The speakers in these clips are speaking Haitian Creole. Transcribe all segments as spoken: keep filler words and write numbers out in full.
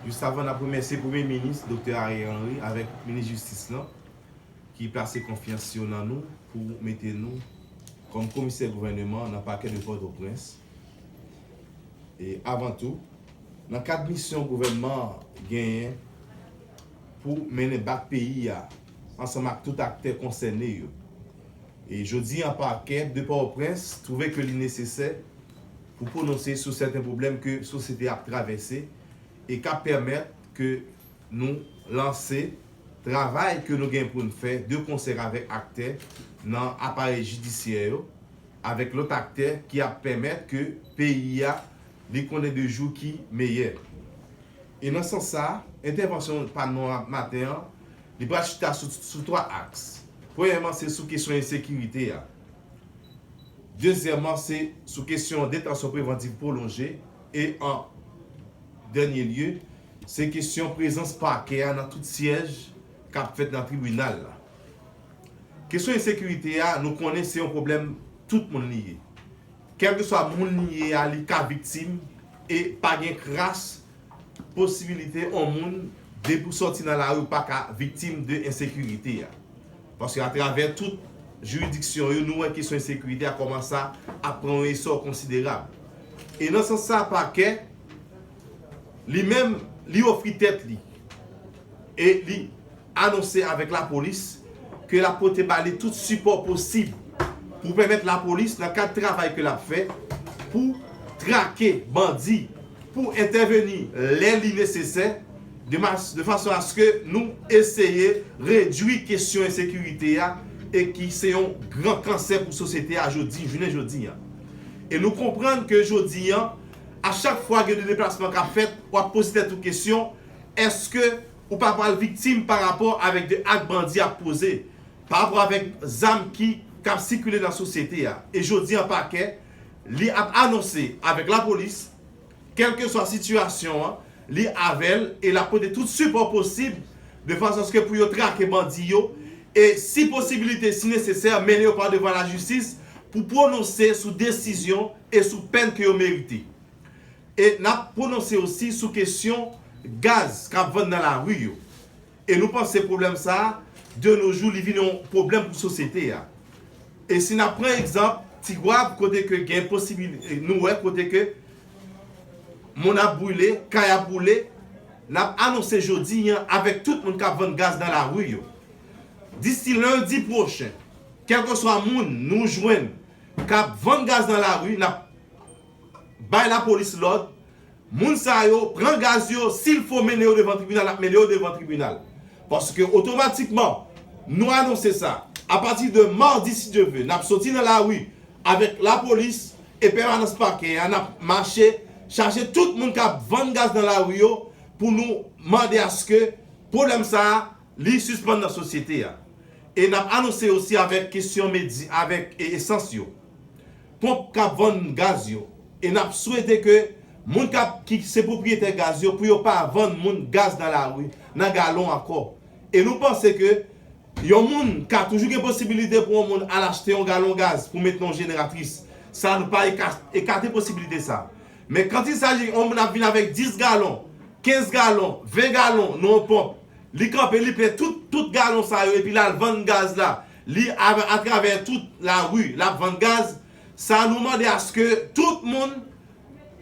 Jis avan, n ap remèsye Premye Minis, Doktè Ariel Henry, avèk Minis Jistis lan, ki plase konfyans yo nan nou pou mete nou kòm komisè gouvèneman nan pakè de Pòtoprens. E avan tou, nan kad misyon gouvènman an genyen pou mennen bak peyi a ansanm ak tout aktè konsène yo. E jodi an, pakè de Pòtoprens twouve ke li nesesè pou pwononse sou sèten pwoblèm ke sosyete ap travèse e k ap pèmèt ke nou lanse travay ke nou gen pou n fè de konsè avèk aktè nan aparèy jidisyè yo, avèk lòt aktè ki ap pèmèt ke peyi a li konnen de jou ki meyè. E nan sans sa, entèvansyon pa nou an maten an, li pral chita sou, sou twa aks. Premyèman, se sou kesyon ensekirite a. Dezyèmman, se sou kesyon detansyon prevantiv pwolonje. E an dènye lye, se kesyon prezans pakè a nan tout syèj k ap fèt nan tribinal la. Kesyon ensekirite a, nou konnen se yon pwoblèm tout moun li ye. Kèlkeswa moun li ye a, li ka viktim e pa gen kras posibilite yon moun, depi w sòti nan lari, ou pa ka viktim de ensekirite a. Paske atravè tout jiridiksyon yo, nou wè kesyon ensekirite a kòmanse ap pran yon esò konsiderab. E nan sans sa, pakè, li menm, li ofri tèt li e li anonse avèk lapolis ke l ap pote ba li tout sipò posib pou pèmèt lapolis, nan kad travay ke l ap fè, pou trake bandi, pou entèveni lè li nesesè, de mas-, de fason aske nou eseye redwi kesyon ensekirite a e ki se yon gran kansè pou sosyete a jodi, jounen jodi an. E nou konprann ke jodi an, a chak fwa gen de deplasman k ap fèt, w ap poze tèt ou kesyon, èske ou pa pral viktim pa rapò avèk de ak bandi ap poze, pa rapò avèk zam ki, k ap sikile nan sosyete a? E jodi an, pakè, li ap anonse avèk lapolis, kèlkeswa sitiyasyon an, li avè l e l ap pote tout sipò posib de fason aske pou yo trake bandi yo e, si posibilite, si nesesè, mennen yo pa devan lajistis pou pwononse sou desizyon e sou pèn ke yo merite. E n ap pwononse osi sou kesyon gaz k ap vann nan lari yo. E nou panse pwoblèm sa a, de nos jours, li vin yon pwoblèm pou sosyete a. E si n ap pran egzanp Tigwav, kote ke gen posibil-, nou wè kote ke moun ap brile, kay ap boule, n ap anonse jodi an avèk tout moun k ap vann gaz nan lari yo. Disi lendi pwochen, kèlkeswa moun nou jwenn k ap vann gaz nan lari, n ap bay lapolis lòd, moun sa yo, pran gaz yo, si l fo mennen yo devan tribinal, n ap mennen yo devan tribinal. Paske otomatikman, nou anonse sa, apati de madi, si Dye vle, n ap soti nan lari avèk lapolis e pèmanans pakè a, n ap mache chache tout moun k ap vann gaz nan lari yo pou nou mande aske pwoblèm sa a, li sispann nan sosyete a. E n ap anonse osi avèk kesyon medi-, avèk e-, esans yo, ponp k ap vann gaz yo. E n ap swete ke moun k ap, ki se pwopriyetè gaz yo, pou yo pa vann moun gaz nan lari, nan galon ankò. E nou panse ke yon moun ka toujou gen posibilite pou yon moun al achte yon galon gaz pou met nan yon jeneratris. Sa nou pa eka-, ekate posibilite sa. Men quand il s'agit yon moun ap vin avèk dis galon, kenz galon, ven galon nan yon ponp, li kanpe, li plen tout, tout galon sa yo, epi l al vann gaz la, li, a, atravè tout lari, l ap vann gaz. Sa nou mande aske tout moun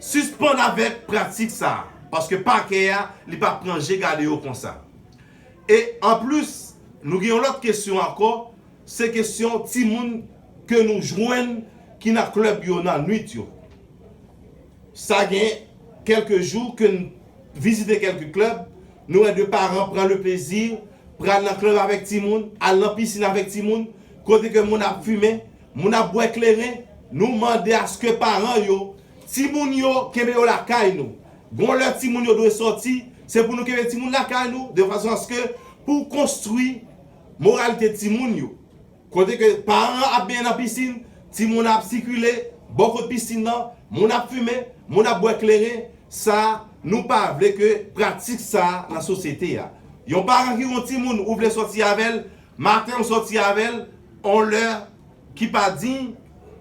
sispann avèk pratik sa a, paske pakè a, li pa pran je gade yo konsa. E anplis, nou gen yon lòt kesyon ankò, se kesyon timoun ke nou jwenn ki nan klèb yo nan nwit yo. Sa gen kèlke jou ke n vizite kèlke klèb, nou wè de paran pran le plezi, pral nan klèb avèk timoun, al nan pisin avèk timoun, kote ke moun ap fimen, moun ap bwè kleren, nou mande aske paran yo, timoun yo, kenbe yo lakay nou. Gon lè timoun yo dwe sòti, se pou nou kenbe timoun lakay nou, de fason aske pou konstwi moralite timoun yo. Kote ke paran an ap benyen nan pisin, timoun ap sikile bò kot pisin nan, moun ap fimen, moun ap bwè kleren, sa, nou pa vle ke pratik sa nan sosyete a. Yon paran ki gon timoun, ou vle sòti avè l, maten ou sòti avè l, on lè ki pa diy,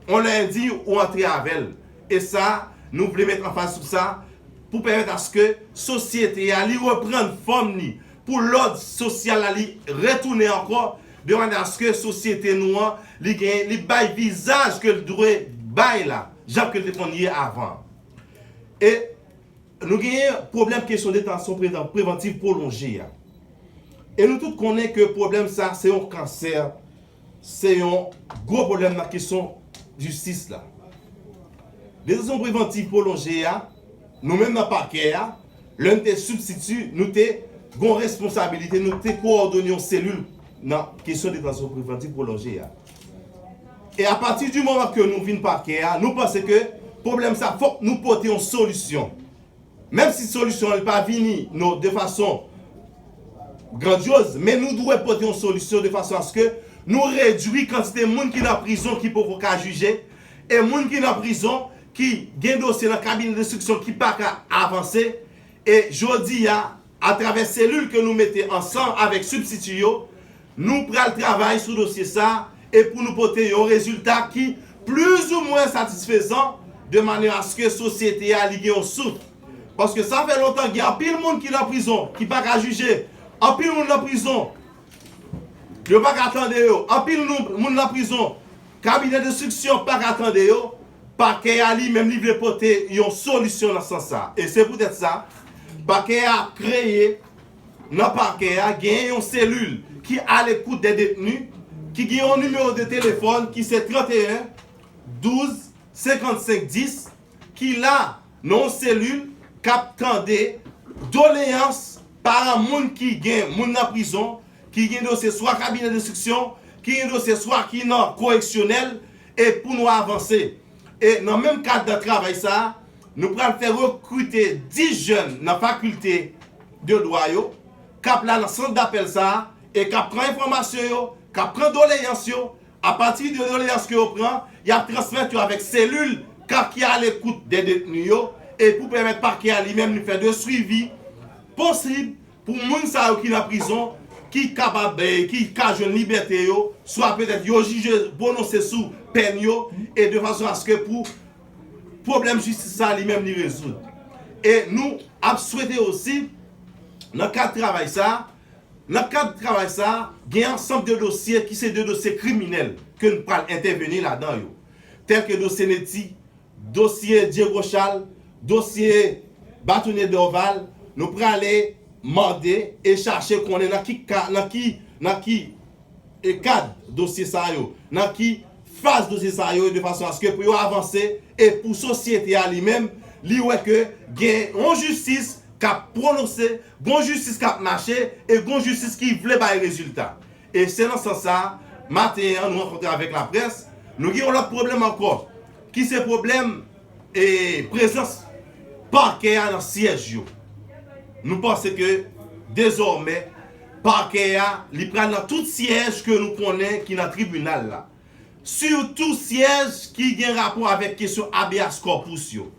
on lè endiy ou antre avè l. E sa, nou vle met anfaz sou sa, pou pèmèt aske sosyete a li reprann fòm li, pou lòd sosyal la li retounen ankò, de manyè aske sosyete nou an li gen, li bay vizaj ke l dwe bay la, jan ke l te konn ye avan. E nou genyen pwoblèm kesyon detansyon prevan-, prevantiv pwolonje a. E nou tout konnen ke pwoblèm sa se yon kansè, se yon gwo pwoblèm nan kesyon jistis la. Detansyon prevantiv pwolonje a, nou menm nan pakè a, lè n te sibstiti, nou te gon responsabilite, nou te kowòdone yon selil nan kesyon detansyon prevantiv pwolonje a. E apati di moman ke nou vin pakè a, nou panse ke pwoblèm sa fòk nou pote yon solisyon. Menm si solisyon an li pa vini nou de fason grandyoz, men nou dwe pote yon solisyon de fason aske nou redwi kantite moun ki nan prizon ki poko ka jije, e moun ki nan prizon ki gen dosye nan kabinè denstriksyon ki pa ka avanse, e jodi a, atravè selil ke nou mete ansanm avèk sibstiti yo, nou pral travay sou dosye sa e pou nou pote yon rezilta ki plizoumwen satisfezan, de manyè aske sosyete a li gen yon souf. Paske sa fè lontan gen anpil moun ki nan prizon, ki pa ka jije, anpil moun nan prizon, yo pa ka tande yo, anpil nou, moun nan prizon, kabinè denstriksyon pa ka tande yo, pakè a li menm li vle pote yon solisyon nan sans sa. E se poutèt sa, pakè a kreye, nan pakè a, genyen yon selil ki alekout dè detni, ki gen yon nimewo de telefòn ki se tranteyen douz senkannsenk dis, ki la nan yon selil k ap tande doleyans paran moun ki gen moun nan prizon, ki gen dosye swa kabinè denstriksyon, ki gen dosye swa ki nan koreksyonèl, e pou nou avanse. E nan menm kad nan travay sa a, nou pral fè rekrite dis jèn nan fakilte de dwa yo, k ap la nan sant dapèl sa a, e k ap pran enfòmasyon yo, k ap pran doleyans yo, apati de doleyans ke yo pran, y ap transmèt yo avèk selil k ap ki alekout dè detni yo, e pou pèmèt pakè a li menm li fè de swivi posib pou moun sa yo ki nan prizon, ki kapab, eh, ki ka jwenn libète yo, swa petèt yo jije pwononse sou pèn yo, e de fason aske pou pwoblèm jistis sa li menm li rezoud. E nou ap swete osi, nan kad travay sa, nan kad travay sa, gen ansanm de dosye ki se de dosye kriminèl ke nou pral entèveni ladan yo. Tèlke dosye Neti, dosye Diego Charles, dosye Batonye Dorval, nou prale mande e chache konnen nan ki ka, nan ki, nan ki, e, kad dosye sa yo, nan ki faz dosye sa yo, de fason aske pou yo avanse e pou sosyete a li menm, li wè ke gen yon jistis k ap pwononse, gon jistis k ap mache e gon jistis ki vle bay rezilta. E se nan sans sa, maten an, nou rankontre avèk laprès, nou gen yon lòt pwoblèm ankò, ki se pwoblèm, e, prezans pakè a nan syèj yo. Nou panse ke, dezòmè, pakè a, li pral nan tout syèj ke nou konnen ki nan tribinal la. Sitou syèj ki gen rapò avèk kesyon habeas corpus yo.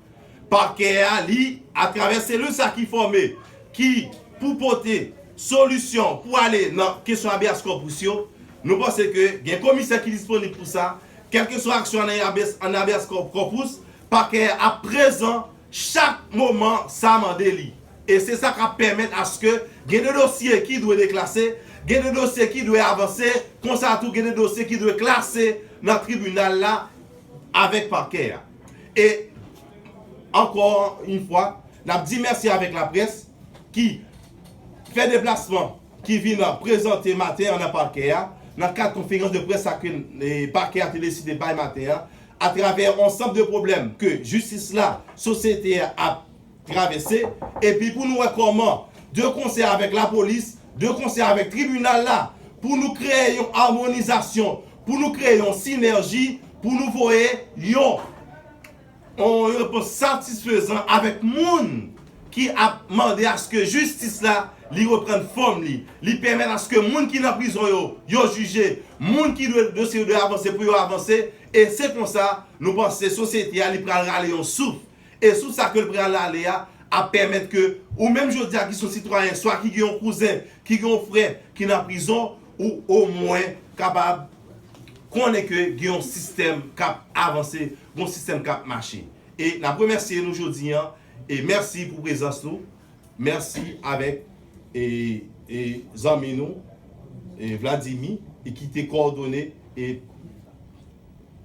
Pakè a, li, atravè selil sa ki fòme, ki pou pote solisyon pou ale nan kesyon habeas corpus yo, nou panse ke gen komisè ki disponib pou sa, kèlkeswa aksyon an habeas, an habeas corpus, pakè a ap prezan chak moman sa mande li. E se sa k ap pèmèt aske gen de dosye ki dwe deklase, gen de dosye ki dwe avanse, konsa tou gen de dosye ki dwe klase nan tribinal la avèk pakè a. E ankò yon fwa, n ap di mèsi avèk laprès ki fè deplasman ki vin prezante maten an nan pakè a, nan kad konferans de près sa ke, e, pakè a te deside bay maten an, atravè yon ansanm de pwoblèm ke jistis la, sosyete a ap travèse, epi pou nou wè kòman, de konsè avèk lapolis, de konsè avèk tribinal la, pou nou kreye yon amonizasyon, pou nou kreye yon sinèji, pou nou voye yon, yon repons satisfezan avèk moun ki ap mande aske jistis la, li reprann fòm li, li pèmèt aske moun ki nan prizon yo, yo jije, moun ki dwe, dosye yo dwe avanse pou yo avanse, e se konsa, nou panse sosyete a, li pral rale yon souf. E sou sa ke l pral ale a, ap pèmèt ke ou menm jodi a ki se yon sitwayen, swa ki gen yon kouzen, ki gen yon frè ki nan prizon, ou omwen kapab konnen ke gen yon sistèm k ap avanse, gen yon sistèm k ap mache. E n ap remèsye nou jodi a, E mèsi pou prezans nou. Mèsi avèk e, e zanmi nou e Vladimir e ki te kowòdone e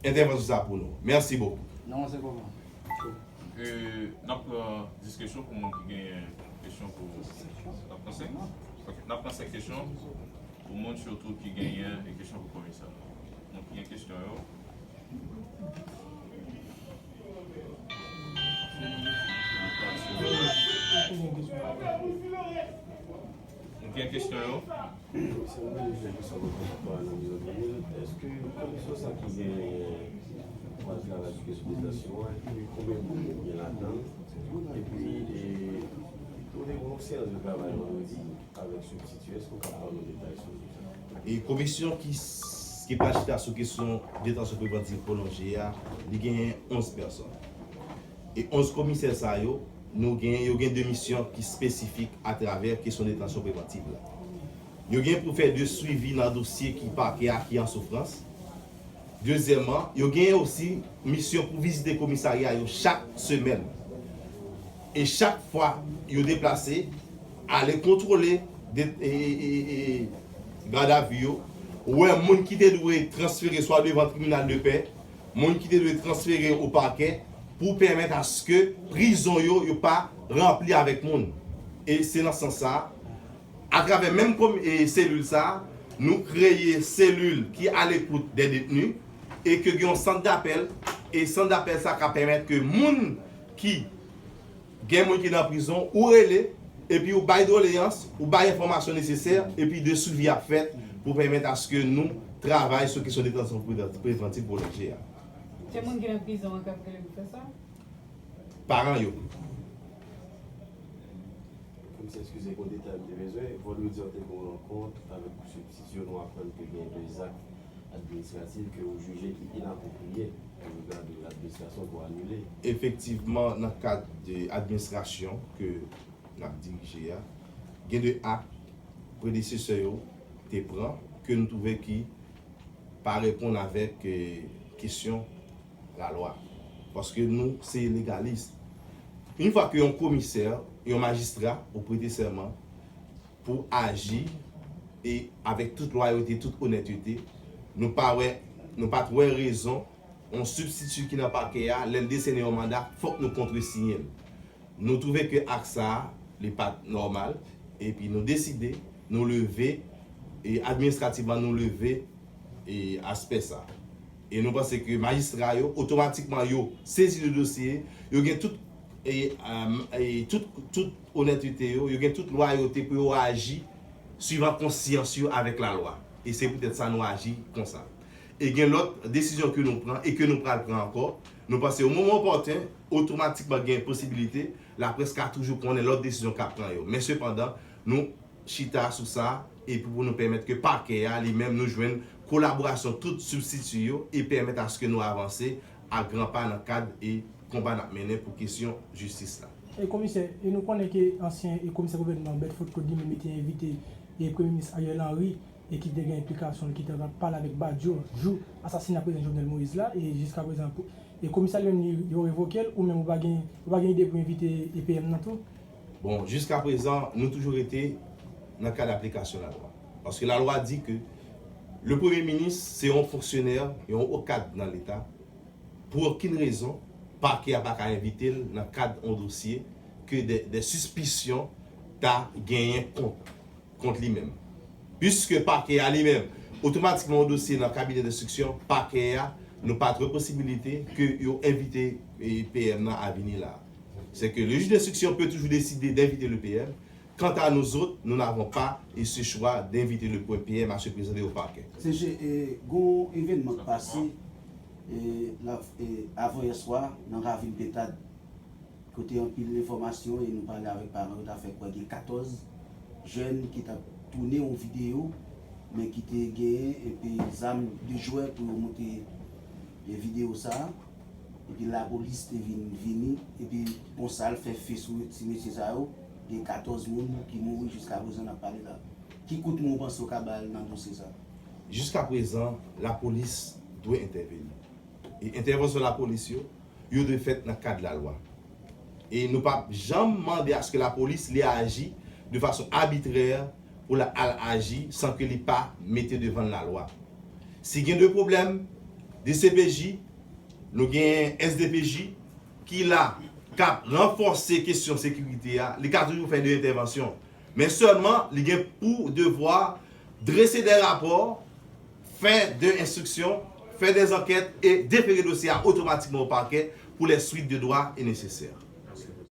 entèvansyon sa pou nou. Mèsi bokou. Non, se kòman? E, n ap pran dis kesyon pou moun ki genyen kesyon pou. N ap pran senk? Ok, n ap pran senk kesyon pou moun sitou ki genyen e kesyon pou komisè. Moun ki gen kesyon yo. Moun ki gen kesyon yo. Komisè, mwen vle fè kesyon mwen pa rapò a nan mizò de mil. Èske komisyon sa ki gen kwa travay sou kesyon detansyon an, epi konbyen moun ki gen ladan l? Epi, e, nou te gen yon seyans de travay vandredi avèk sibstitye, èske w ka ba nou detay sou li? E komisyon ki, ki pral chita sou kesyon detansyon prevantiv pwolonje a, li genyen onz pèsòn. E onz komisè sa yo, nou gen, yo gen de misyon ki espesifik atravè kesyon detansyon prevantiv la. Yo gen pou fè de swivi nan dosye ki pakè a ki an soufrans. Dezyèmman, yo gen osi misyon pou vizite komisarya yo chak semèn. E chak fwa yo deplase, ale kontwole de, e, e, e, e, gadavi yo, wè moun ki te dwe transfere swa devan tribinal de pè, moun ki te dwe transfere o pakè, pou pèmèt aske prizon yo, yo pa ranpli avèk moun. E se nan sans sa a, atravè menm komi, e, selil sa a, nou kreye selil ki alekout dè detni e ke gen yon sant dapèl, e sant dapèl sa ka pèmèt ke moun ki gen moun ki nan prizon, ou rele, epi ou bay doleyans, ou bay enfòmasyon nesesè, epi de swivi ap fèt pou pèmèt aske nou travay sou kesyon detansyon prevantiv pwolonje a. Se moun ki nan prizon an k ap rele pou fè sa? Paran yo. Komisè, eskize pou detay m te bezwen. Vandredi an te gen yon rankont avèk sibstitye yo, nou aprann ke gen de zak administratif ke ou jije ki inapwopriye o rega de ladministrasyon pou anile. Efektivman, nan kad de administrasyon ke n ap dirije a, gen de ak predesesè yo te pran ke nou twouve ki pa reponn avèk e, kesyon lalwa. Paske nou se legalis. Yon fwa ke yon komisè, yon majistra, ou prete sèman pou aji e avèk tout lwayote, tout onètete, nou pa wè, nou pa t wè rezon yon sibstitye ki nan pakè a, lè l desène yon manda, fòk nou kontresiyen l. Nou twouve ke ak sa a, li pa t nòmal, epi nou deside, nou leve, e administrativman nou leve e aspè sa a. E nou panse ke majistra yo, otomatikman yo sezi de dosye, yo gen tout, e, e, tout, tout onètete yo, yo gen tout lwayote pou yo aji swivan konsyans yo avèk lalwa. E se poutèt sa nou aji konsa. E gen lòt desizyon ke nou pran e ke nou pral pran ankò. Nou panse o moman opòten, otomatikman gen posibilite, laprès ka toujou konnen lòt desizyon k ap pran yo. Men sepandan, nou chita sou sa epi pou nou pèmèt ke pakè a li menm nou jwenn kolaborasyon tout sibstitye yo e pèmèt aske nou avanse a gran pa nan kad e konba n ap mennen pou kesyon jistis la. E komisè, e nou konnen ke ansyen e komisè gouvènman Bedford Claude li menm li te envite e premye minis Ariel Henry e ki te gen enplikasyon l ki te pral pale avèk Badio jou asasina prezidan Jovenel Moïse la e jiskaprezan e komisè li menm li yo revoke l ou menm ou pa gen ou pa gen ide pou envite e P M nan tou? Bon, jiskaprezan nou toujou rete nan kad aplikasyon lalwa. Paske lalwa di ke le premye minis se yon fonksyonè, yon wo kad nan leta. Pou okenn rezon, pakè a pa ka envite l nan kad yon dosye ke de, de sispisyon ta genyen kont, kont li menm. Piske pakè a li menm, otomatikman yon dosye nan kabinè denstriksyon, pakè a, nou pa t wè posibilite ke yo envite e, P M nan a vini la. C'est que le juge d'instruction peut toujours décider d'inviter le P M. Quant à nous autres, nous n'avons pas et ce choix d'inviter le P M à se présenter au parquet. Se je, e, gon evènman k pase e, la, e, avan yè swa nan ravin Pentad, kote anpil enfòmasyon e nou pale avèk paran yo ta fè kwè gen katòz jèn ki t ap tounen yon videyo, men ki te genyen epi zam de jwè pou yo monte e, videyo sa a. Epi lapolis te vin vini, epi konsa l fè fe sou ti mesye sa yo, gen katòz moun ki mouri jiskaprezan n ap pale la. Ki kout men w panse w ka ba l nan dosye sa? Jiskaprezan, lapolis dwe entèveni. E entèvansyon lapolis yo, yo dwe fèt nan kad lalwa. E nou p ap janm mande aske lapolis li aji de fason abitrè pou l al aji san ke li pa mete devan l lalwa. Si gen de pwoblèm, D C P J, nou gen S D P J ki la, k ap ranfòse kesyon sekirite a, li ka toujou fè de entèvansyon. Men sèlman, li gen pou devwa drese de rapò, fè de enstriksyon, fè de ankèt e defere dosye a otomatikman o pakè pou les suites de droit e nesesè.